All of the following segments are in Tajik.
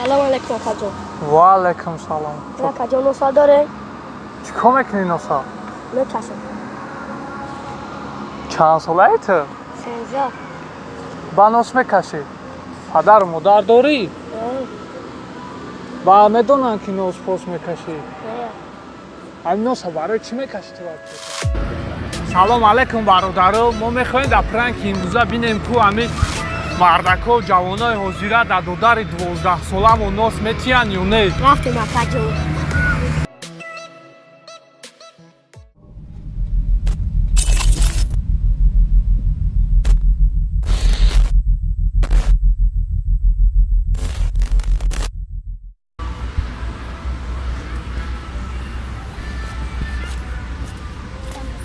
Салом алейкум, акаҷон. Ва алейкум салом. Акаҷон, носа дорем? Чӣ кор мекунӣ носа? Мекашам. Чанд солаи ту? 13. Ба нос мекашӣ? Падару модар дорӣ? Ба медонанд, ки нос пос мекашӣ? Ҳамин носа барои чӣ мекашӣ ту? Салом алейкум, бародаро. Мо мехоҳем дар пранки имрӯза бинем, ку ҳамин мардако, ҷавонои ҳозира дар додари 12-соламо нос метиҳанд ё не. Рафтем, акаҷон.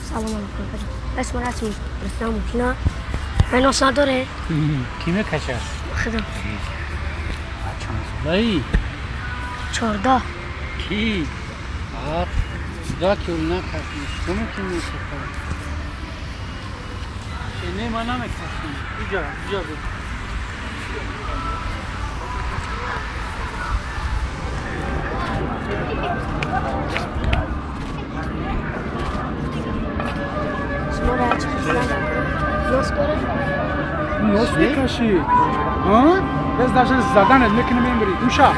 Салом алейкум, акаҷон. اسم رسمی رسم ممکنه من ناس نداره؟ کی میکشه؟ خدا. چند ساله‌ای؟ 14. کی؟ دا که اون نکشی تو میتونی نکشی. نه من نمیکشم. اینجا اینجا بود. ناس داره؟ ناس میکشی؟ ها؟ بس داشتن زدنت میکنه میبری دوشا.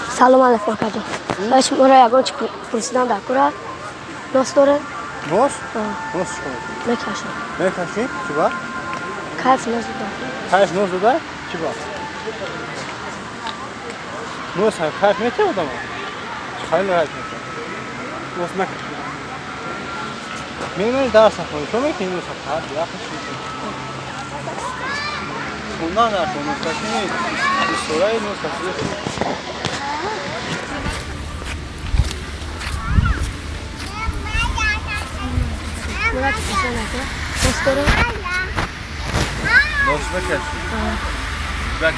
سلام علیکم акаҷон. شما را یگان چی پرسیدن در کورا؟ ناس داره؟ ناس؟ ناس چیکار؟ میکشم. میکشی؟ چی با؟ کیف ناس داره. کیف ناس داره؟ چی با؟ ناس هم کیف میته آدم؟ خیلی راحت میشه. ناس نکش. می‌بینی درس خونی تو می‌کنی ناس هم کیف یخش میشه. خوندن در خون ناس کشی نیست. سورای ناس کشی. ناس داره؟ ناس بکشی. بک.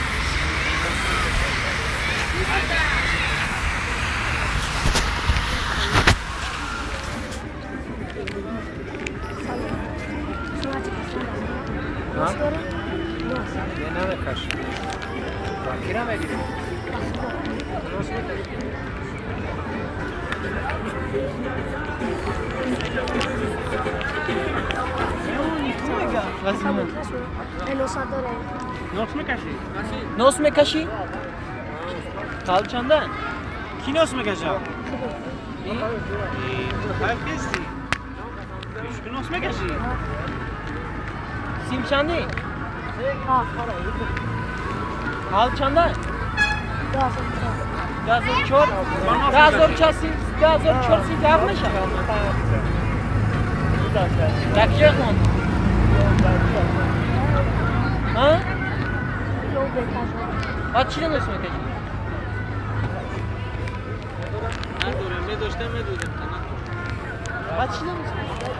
ناس داره؟ ناس. نه نمیکشی. کی را میگیری؟ ناس بکشی. ناس میکشی؟ ناس میکشی؟ سال چنده؟ کی ناس میکشه؟ تو کیستی؟ کی ناس میکشی؟ سیم چنده؟ حال چنده؟ 2004. 2004 2004 سی ده میشه. دکیه کن. ها؟ بعد چی ناس میکشی؟ ندارم، میداشتم میدودم. بعد چی ناس میکشی؟